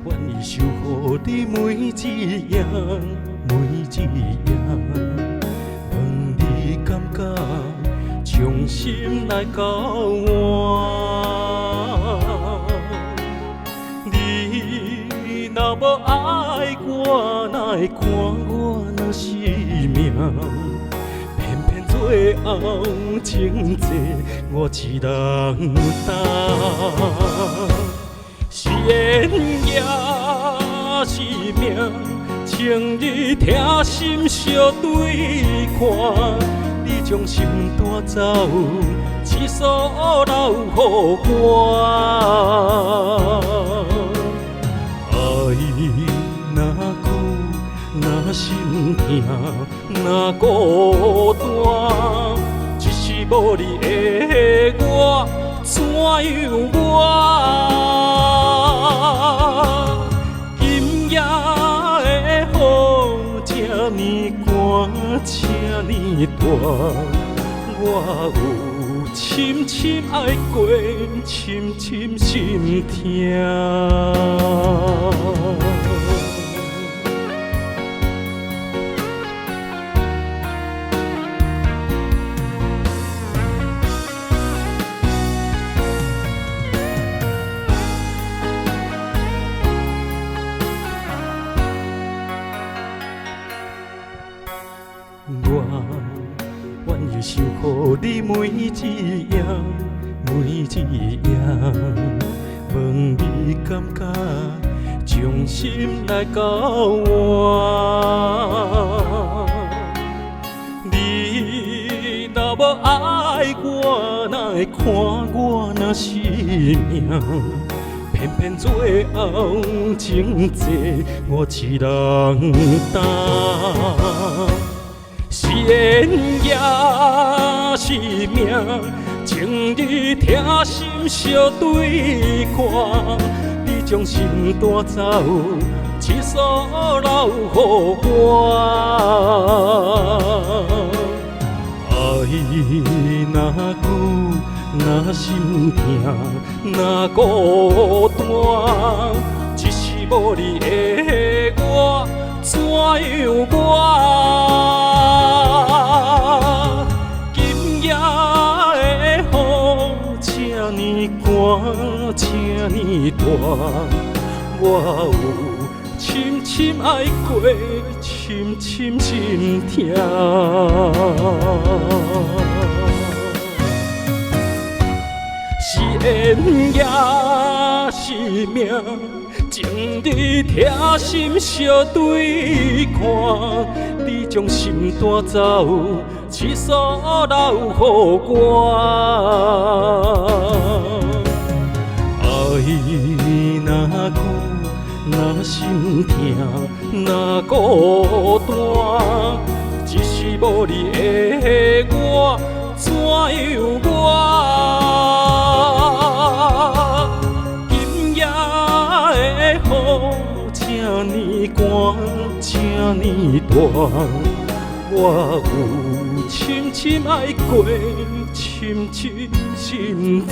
願意守護你每一夜，每一夜。問你敢敢將心來交換？你若無愛我，哪會看我若是命？偏偏最後情債我一人擔。是緣抑是命，情你疼心相對看，你將心帶走，一束留予我。愛若久，若心疼，若孤單，只是無你的我，怎樣活？今夜的雨這呢寒，這呢大，我有深深愛過，深深心疼。我願意守護你每一夜，每一夜。問你敢敢將心來交換？你若無愛我，哪會看我若是命？偏偏最後情債我一人擔。是緣抑是命，情你疼心相對看，你將心帶走，一束留予我。愛若久，若心疼，若孤單，只是無你的我，怎樣活？今夜的雨這呢寒，這呢大，我有深深愛過，深深心疼。是緣抑是命，情你疼心相對看，你將心帶走，一束留予我。愛若久，若心疼，若孤單，只是無你的我，怎樣活？今夜的雨這呢寒，這呢大，我有深深愛過，深深心疼。